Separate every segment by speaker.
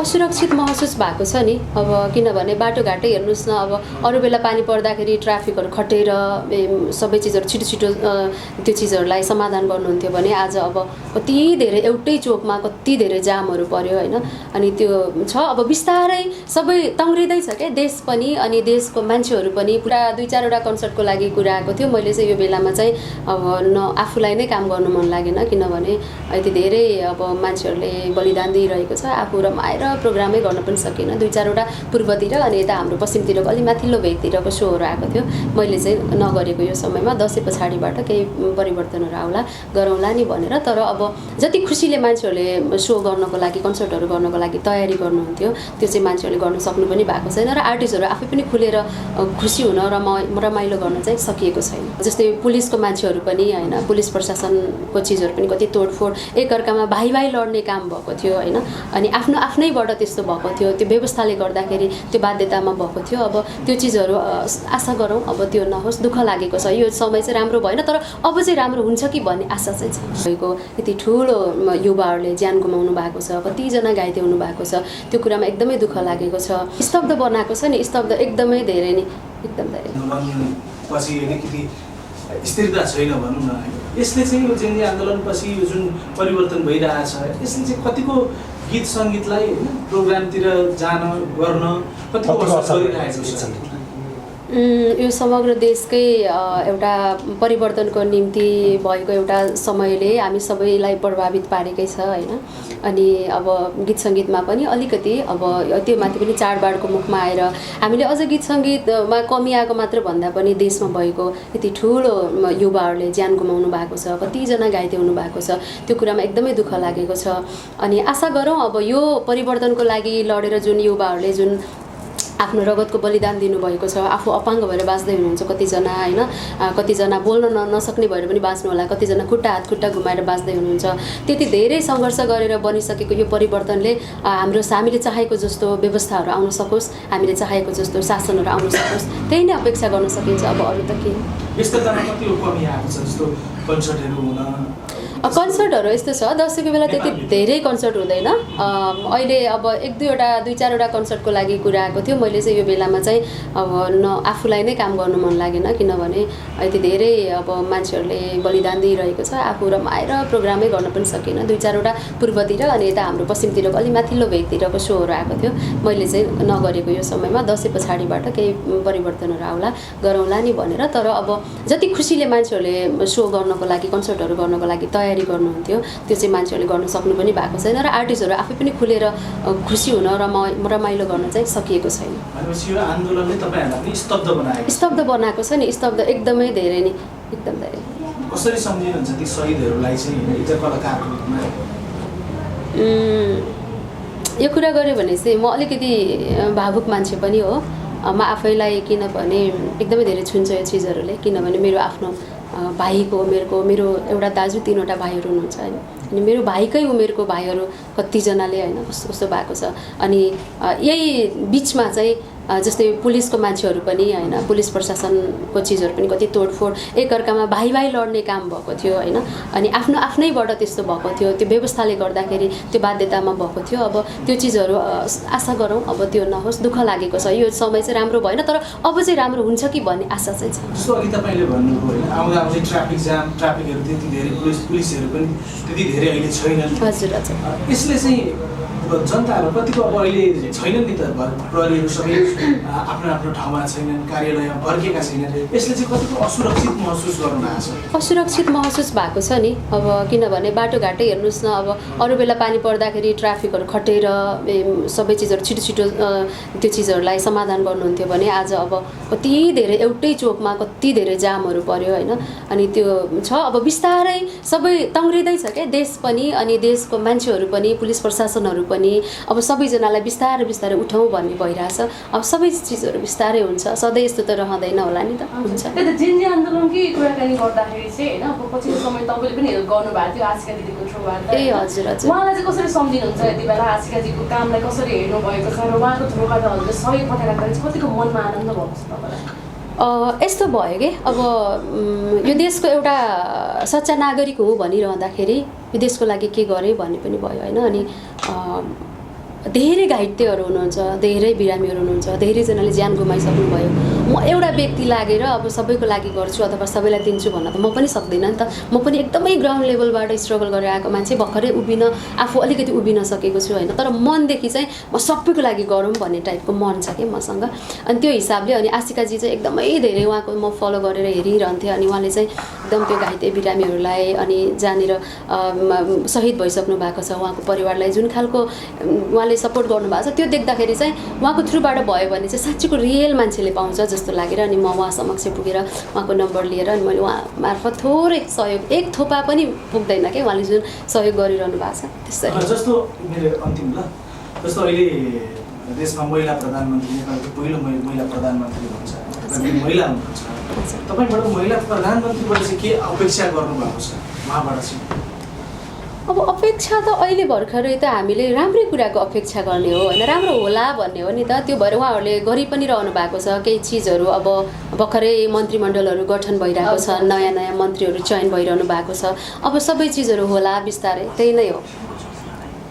Speaker 1: असुरक्षित महसुस भएको छ नि। अब किनभने बाटोघाटो हेर्नुहोस् न, अब अरू बेला पानी पर्दाखेरि ट्राफिकहरू खटेर सबै चिजहरू छिटो छिटो त्यो चिजहरूलाई समाधान गर्नुहुन्थ्यो भने आज अब कति धेरै एउटै चोकमा कति धेरै जामहरू पर्यो होइन। अनि त्यो छ अब बिस्तारै सबै तङ्ग्रिँदैछ क्या देश पनि, अनि देशको मान्छेहरू पनि। पुरा 2-4वटा कन्सर्टको लागि कुरा आएको थियो। मैले चाहिँ यो बेलामा चाहिँ अब आफूलाई नै काम गर्नु मन लागेन, किनभने यति धेरै अब मान्छेहरूले बलिदान दिइरहेको छ। आफू रमाएर प्रोग्रामै गर्न पनि सकिनँ। 2-4वटा पूर्वतिर अनि यता हाम्रो पश्चिमतिरको अलि माथिल्लो भेगतिरको सोहरू आएको थियो। मैले चाहिँ नगरेको यो समयमा दसैँ पछाडिबाट केही परिवर्तनहरू आउला गरौँला नि भनेर। तर अब जति खुसीले मान्छेहरूले सो गर्नको लागि, कन्सर्टहरू गर्नको लागि तयारी गर्नुहुन्थ्यो, त्यो चाहिँ मान्छेहरूले गर्न सक्नु पनि भएको छैन। र आर्टिस्टहरू आफै पनि खुलेर खुसी हुन रमाइलो गर्न चाहिँ सकिएको छैन। जस्तै पुलिसको मान्छेहरू पनि होइन, पुलिस प्रशासनको चिजहरू पनि कति तोडफोड, एकअर्कामा भाइ लड्ने काम भएको थियो होइन। अनि आफ्नैबाट त्यस्तो भएको थियो, त्यो व्यवस्थाले गर्दाखेरि त्यो बाध्यतामा भएको थियो। अब त्यो चिजहरू आशा गरौँ अब त्यो नहोस्। दुःख लागेको छ, यो समय चाहिँ राम्रो भएन, तर अब चाहिँ राम्रो हुन्छ कि भन्ने आशा चाहिँ छ। यति ठुलो युवाहरूले ज्यान गुमाउनु भएको छ, कतिजना घाइते हुनु भएको छ, त्यो कुरामा एकदमै दुःख लागेको छ। स्तब्ध बनाएको छ नि, स्तब्ध एकदमै धेरै नै, एकदम धेरै।
Speaker 2: पछि अलिकति स्थिरता छैन भनौँ न। यसले चाहिँ यो जेन्जी आन्दोलनपछि यो जुन परिवर्तन भइरहेछ, यसले चाहिँ कतिको गीत सङ्गीतलाई होइन प्रोग्रामतिर जान गर्न कतिको असर गरिरहेको छ?
Speaker 1: यो समग्र देशकै एउटा परिवर्तनको निम्ति भएको एउटा समयले हामी सबैलाई प्रभावित पारेकै छ होइन। अनि अब गीत सङ्गीतमा पनि अलिकति अब त्यो माथि पनि चाडबाडको मुखमा आएर हामीले अझ गीत सङ्गीतमा कमी आएको मात्र भन्दा पनि देशमा भएको यति ठुलो युवाहरूले ज्यान गुमाउनु भएको छ, कतिजना घाइते हुनु भएको छ, त्यो कुरामा एकदमै दुःख लागेको छ। अनि आशा गरौँ अब यो परिवर्तनको लागि लडेर जुन युवाहरूले जुन आफ्नो रगतको बलिदान दिनुभएको छ, आफू अपाङ्ग भएर बाँच्दै हुनुहुन्छ कतिजना होइन, कतिजना बोल्न नसक्ने भएर पनि बाँच्नु होला, कतिजना हातखुट्टा घुमाएर बाँच्दै हुनुहुन्छ। त्यति धेरै सङ्घर्ष गरेर बनिसकेको यो परिवर्तनले हामीले चाहेको जस्तो व्यवस्थाहरू आउन सकोस्, हामीले चाहेको जस्तो शासनहरू आउन सकोस्, त्यही नै अपेक्षा गर्न सकिन्छ। अब अरू त के
Speaker 2: व्यस्ततामा कति कमी आएको छ? जस्तो कन्सर्टहरू हुन,
Speaker 1: कन्सर्टहरू यस्तो छ, दसैँको बेला त्यति धेरै कन्सर्ट हुँदैन। अहिले अब 2-4वटा कन्सर्टको लागि कुरा आएको थियो। मैले चाहिँ यो बेलामा चाहिँ अब आफूलाई नै काम गर्नु मन लागेन, किनभने यति धेरै अब मान्छेहरूले बलिदान दिइरहेको छ। आफू रमाएर प्रोग्रामै गर्न पनि सकिनँ। 2-4वटा पूर्वतिर अनि यता हाम्रो पश्चिमतिरको अलि माथिल्लो भेगतिरको सोहरू आएको थियो। मैले चाहिँ नगरेको यो समयमा दसैँ पछाडिबाट केही परिवर्तनहरू आउला गरौँला नि भनेर। तर अब जति खुसीले मान्छेहरूले सो गर्नको लागि, कन्सर्टहरू गर्नको लागि तयारी गर्नुहुन्थ्यो, त्यो चाहिँ मान्छेहरूले गर्न सक्नु पनि भएको छैन। र आर्टिस्टहरू आफै पनि खुलेर खुसी हुन रमाइलो गर्न चाहिँ सकिएको छैन। स्तब्ध बनाएको छ नि, स्तब्ध एकदमै धेरै नै, एकदम धेरै।
Speaker 2: कसरी सम्झिनुहुन्छ ती शहीदहरूलाई चाहिँ एउटा कलाकारको रूपमा?
Speaker 1: यो कुरा गऱ्यो भने चाहिँ म अलिकति भावुक मान्छे पनि हो। म आफैलाई किनभने एकदमै धेरै छुन्छ यो चिजहरूले, किनभने मेरो आफ्नो भाइको मेरो एउटा दाजु 3वटा भाइहरू हुनुहुन्छ होइन। अनि मेरो भाइकै उमेरको भाइहरू कतिजनाले होइन कस्तो कस्तो भएको छ। अनि यही बिचमा चाहिँ जस्तै पुलिसको मान्छेहरू पनि होइन, पुलिस प्रशासनको चिजहरू पनि कति तोडफोड, एकअर्कामा भाइ लड्ने काम भएको थियो होइन। अनि आफ्नैबाट त्यस्तो भएको थियो, त्यो व्यवस्थाले गर्दाखेरि त्यो बाध्यतामा भएको थियो। अब त्यो चिजहरू आशा गरौँ अब त्यो नहोस्। दुःख लागेको छ, यो समय चाहिँ राम्रो भएन, तर अब चाहिँ राम्रो हुन्छ कि भन्ने आशा चाहिँ छ।
Speaker 2: जस्तो अघि तपाईँले भन्नुभयो होइन, आउँदै ट्राफिक जाम, ट्राफिकहरू त्यति धेरै, पुलिसहरू पनि त्यति धेरै अहिले छैनन्।
Speaker 1: हजुर हजुर।
Speaker 2: यसले चाहिँ जनताहरू कतिको अब अहिले छैनन् नि त, प्रहरीहरू सबै आफ्नो ठाउँमा छैनन्, कार्यालयमा फर्केका छैनन्। यसले चाहिँ कतिको असुरक्षित महसुस गर्नु भएको छ?
Speaker 1: असुरक्षित महसुस भएको छ नि। अब किनभने बाटोघाटो हेर्नुहोस् न, अब अरू बेला पानी पर्दाखेरि ट्राफिकहरू खटेर सबै चिजहरू छिटो छिटो त्यो चिजहरूलाई समाधान गर्नुहुन्थ्यो भने आज अब कति धेरै एउटै चोकमा कति धेरै जामहरू पर्यो होइन। अनि त्यो छ अब बिस्तारै सबै तङ्ग्रिँदैछ क्या देश पनि, अनि देशको मान्छेहरू पनि, पुलिस प्रशासनहरू पनि। अब सबैजनालाई बिस्तारै बिस्तारै उठाउँ भन्ने भइरहेछ। अब सबै चिजहरू बिस्तारै हुन्छ, सधैँ यस्तो त रहँदैन होला नि त, हुन्छ।
Speaker 3: त्यही त जेन्जी आन्दोलनकै कुराकानी गर्दाखेरि चाहिँ होइन, अब पछिल्लो समय तपाईँले पनि गर्नुभएको थियो आशिका दिदीको थ्रुबाट।
Speaker 1: ए हजुर हजुर।
Speaker 3: उहाँलाई चाहिँ कसरी सम्झिनुहुन्छ यति बेला? आशिकाजीको कामलाई कसरी हेर्नु भएको छ र उहाँको थ्रुबाट हजुरले सहयोग पठाइराख्दाखेरि चाहिँ कतिको मनमा आनन्द भएको छ तपाईँलाई?
Speaker 1: यस्तो भयो कि अब यो देशको एउटा सच्चा नागरिक हुँ भनिरहँदाखेरि यो देशको लागि के गरेँ भन्ने पनि भयो होइन। अनि धेरै घाइतेहरू हुनुहुन्छ, धेरै बिरामीहरू हुनुहुन्छ, धेरैजनाले ज्यान गुमाइसक्नुभयो। म एउटा व्यक्ति लागेर अब सबैको लागि गर्छु अथवा सबैलाई दिन्छु भन्न त म पनि सक्दिनँ नि त। म पनि एकदमै ग्राउन्ड लेभलबाट स्ट्रगल गरेर आएको मान्छे, भर्खरै आफू अलिकति उभिन सकेको छु होइन। तर मनदेखि चाहिँ म सबैको लागि गरौँ भन्ने टाइपको मन छ कि मसँग। अनि त्यो हिसाबले अनि आशिकाजी चाहिँ एकदमै धेरै उहाँको म फलो गरेर हेरिरहन्थेँ। अनि उहाँले चाहिँ एकदम त्यो घाइते बिरामीहरूलाई अनि जहाँनिर शहीद भइसक्नु भएको छ उहाँको परिवारलाई जुन खालको उहाँले सपोर्ट गर्नुभएको छ त्यो देख्दाखेरि चाहिँ उहाँको थ्रुबाट भयो भने चाहिँ साँच्चीको रियल मान्छेले पाउँछ जस्तो लागेर अनि म उहाँ समक्ष पुगेर उहाँको नम्बर लिएर अनि मैले उहाँ मार्फत थोरै सहयोग, एक थोपा पनि पुग्दैन कि उहाँले जुन सहयोग गरिरहनु भएको छ त्यसरी।
Speaker 2: जस्तो मेरो अन्तिम ल, जस्तो अहिले देशमा महिला प्रधानमन्त्री, नेपालको पहिलो महिला प्रधानमन्त्री हुन्छ, महिला हुनुहुन्छ, तपाईँबाट महिला प्रधानमन्त्रीबाट चाहिँ के अपेक्षा गर्नुभएको छ उहाँबाट चाहिँ?
Speaker 1: अब अपेक्षा त अहिले भर्खरै त हामीले राम्रै कुराको अपेक्षा गर्ने हो होइन, राम्रो होला भन्ने हो नि त। त्यो भएर उहाँहरूले गरि पनि रहनु भएको छ केही चिजहरू। अब भर्खरै मन्त्रीमण्डलहरू गठन भइरहेको छ, नयाँ नयाँ मन्त्रीहरू चयन भइरहनु भएको छ। अब सबै चिजहरू होला बिस्तारै, त्यही नै हो।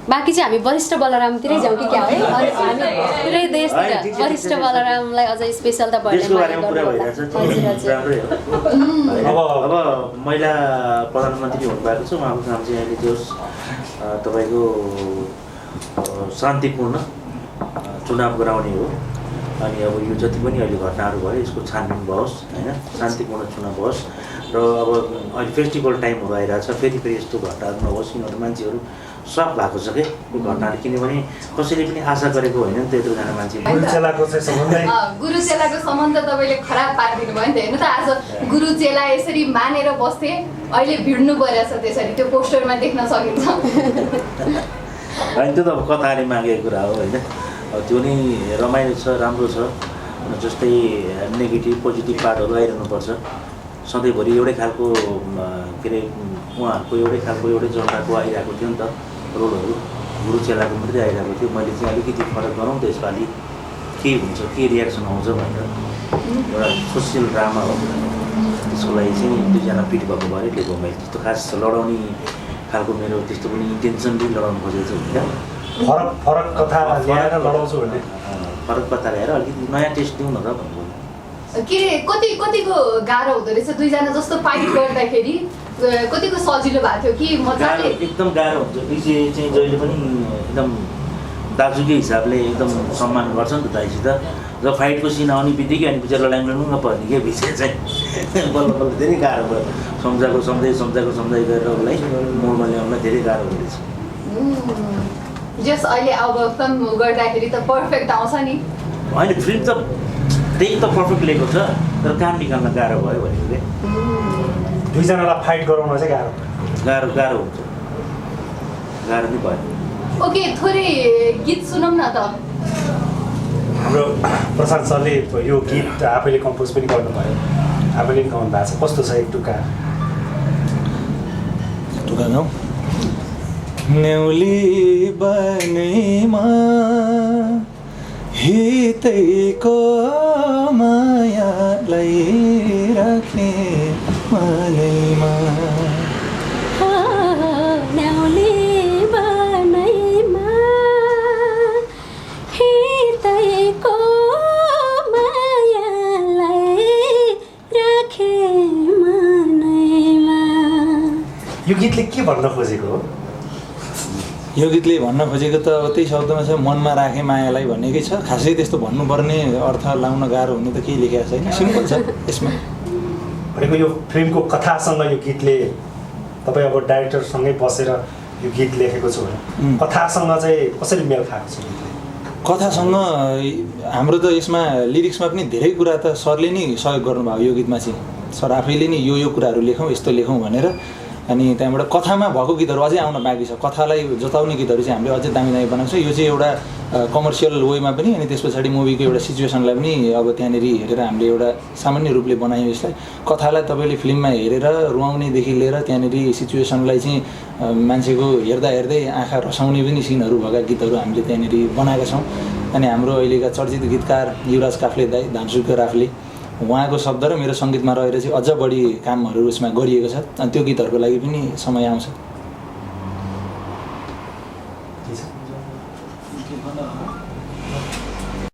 Speaker 1: बाँकी चाहिँ हामी वरिष्ठ बलरामतिरै जाउँ कि क्या है, हामी पुरै देशतिर वरिष्ठ बलरामलाई अझै स्पेसल त भएन।
Speaker 4: अब महिला प्रधानमन्त्री हुनुभएको छ, उहाँको काम चाहिँ अहिले त्यो तपाईँको शान्तिपूर्ण चुनाव गराउने हो। अनि अब यो जति पनि अहिले घटनाहरू भयो यसको छानबिन होस् होइन, शान्तिपूर्ण चुनाव होस्। र अब अहिले फेस्टिभल टाइमहरू आइरहेछ, फेरि यस्तो घटनाहरू नहोस्। किनभने मान्छेहरू सक भएको छ कि यो घटनाहरू, किनभने कसैले पनि आशा गरेको होइन नि त यत्रोजना मान्छे।
Speaker 5: गुरु चेलाको सम्बन्ध तपाईँले खराब पारिदिनु भयो नि त। हेर्नु त आज गुरु चेला यसरी मानेर बस्थे, अहिले भिड्नु परेछ त्यसरी, त्यो पोस्टरमा देख्न सकिन्छ।
Speaker 4: होइन त्यो त अब कथाले मागेको कुरा हो होइन। अब त्यो नि रमाइलो छ, राम्रो छ। जस्तै नेगेटिभ पोजिटिभ पार्टहरू आइरहनुपर्छ। सधैँभरि एउटै खालको के अरे उहाँहरूको एउटै जनताको आइरहेको थियो नि त रोलहरू, गुरु चेलाको मात्रै आइरहेको थियो। मैले चाहिँ अलिकति फरक गरौँ त यसपालि, के हुन्छ के रियाक्सन आउँछ भनेर एउटा सोसियल ड्रामा हो। त्यसको लागि चाहिँ दुईजना पिट भएको भएर लिएको मैले त्यस्तो खास लडाउने खालको मेरो त्यस्तो पनि इन्टेन्सनली लडाउनु खोजेको चाहिँ होइन।
Speaker 5: फरक कथा ल्याएर लडाउँछु भन्ने,
Speaker 4: फरक कथा ल्याएर अलिकति नयाँ टेस्ट दिउँ न त भन्नु।
Speaker 5: के अरे कतिको गाह्रो हुँदो रहेछ दुईजना जस्तो फाइट गर्दाखेरि, कतिको सजिलो भएको थियो कि मजाले?
Speaker 4: एकदम गाह्रो हुन्छ। विजय चाहिँ जहिले पनि एकदम दाजुकै हिसाबले एकदम सम्मान गर्छ नि त दाइसित। जब फाइटको सिन आउने बित्तिकै अनि पछि लडाइँ लड्नु नपर्ने क्या विषय चाहिँ बल्ल बल्ल धेरै गाह्रो भयो। सम्झाइ गरेर उसलाई मोडमा ल्याउनलाई धेरै गाह्रो हुँदैछ।
Speaker 5: जस अहिले अब फिल्म गर्दाखेरि त पर्फेक्ट आउँछ नि
Speaker 4: होइन, फिल्म त त्यही त पर्फेक्ट लिएको छ, तर काम निकाल्न गाह्रो भयो भनेको क्या।
Speaker 5: दुईजनालाई फाइट गराउन चाहिँ
Speaker 4: गाह्रो हुन्छ, गाह्रो नै भयो।
Speaker 5: ओके, थोरै गीत सुनौँ न त।
Speaker 6: हाम्रो प्रशान्त सरले यो गीत आफैले कम्पोज पनि गर्नुभयो, आफैले पनि गाउनु भएको छ। कस्तो छ एक टुक्का
Speaker 7: गाउँ? न्याउली बनेमा हितैको मायालाई राख्ने मनैमा,
Speaker 1: न्याउली बनैमा हितैको मायालाई राखे मनैमा।
Speaker 6: यो गीतले के भन्न खोजेको हो?
Speaker 7: यो गीतले भन्न खोजेको त अब त्यही शब्दमा छ, मनमा राखे मायालाई भन्नेकै छ। खासै त्यस्तो भन्नुपर्ने अर्थ लाउन गाह्रो हुने त केही लेखेको छैन, सिम्पल छ यसमा।
Speaker 6: भनेको यो फिल्मको कथासँग यो गीतले, तपाईँ अब डाइरेक्टरसँगै बसेर यो गीत लेखेको छु भने कथासँग चाहिँ कसरी मेल खाएको छ गीतले?
Speaker 7: कथासँग हाम्रो त यसमा लिरिक्समा पनि धेरै कुरा त सरले नै सहयोग गर्नुभयो। यो गीतमा चाहिँ सर आफैले नै यो कुराहरू लेखौँ, यस्तो लेखौँ भनेर। अनि त्यहाँबाट कथामा भएको गीतहरू अझै आउन बाँकी छ। कथालाई जताउने गीतहरू चाहिँ हामीले अझै दामी बनाएको छ। यो चाहिँ एउटा कमर्सियल वेमा पनि, अनि त्यस पछाडि मुभीको एउटा सिचुएसनलाई पनि अब त्यहाँनिर हेरेर हामीले एउटा सामान्य रूपले बनायौँ यसलाई। कथालाई तपाईँले फिल्ममा हेरेर रुवाउनेदेखि लिएर त्यहाँनिर सिचुएसनलाई चाहिँ मान्छेको हेर्दै आँखा रसाउने पनि सिनहरू भएका गीतहरू हामीले त्यहाँनिर बनाएका छौँ। अनि हाम्रो अहिलेका चर्चित गीतकार युवराज काफ्ले दाई, धामसुके राफ्ले, उहाँको शब्द र मेरो सङ्गीतमा रहेर चाहिँ अझ बढी कामहरू यसमा गरिएको छ। अनि त्यो गीतहरूको लागि पनि समय आउँछ।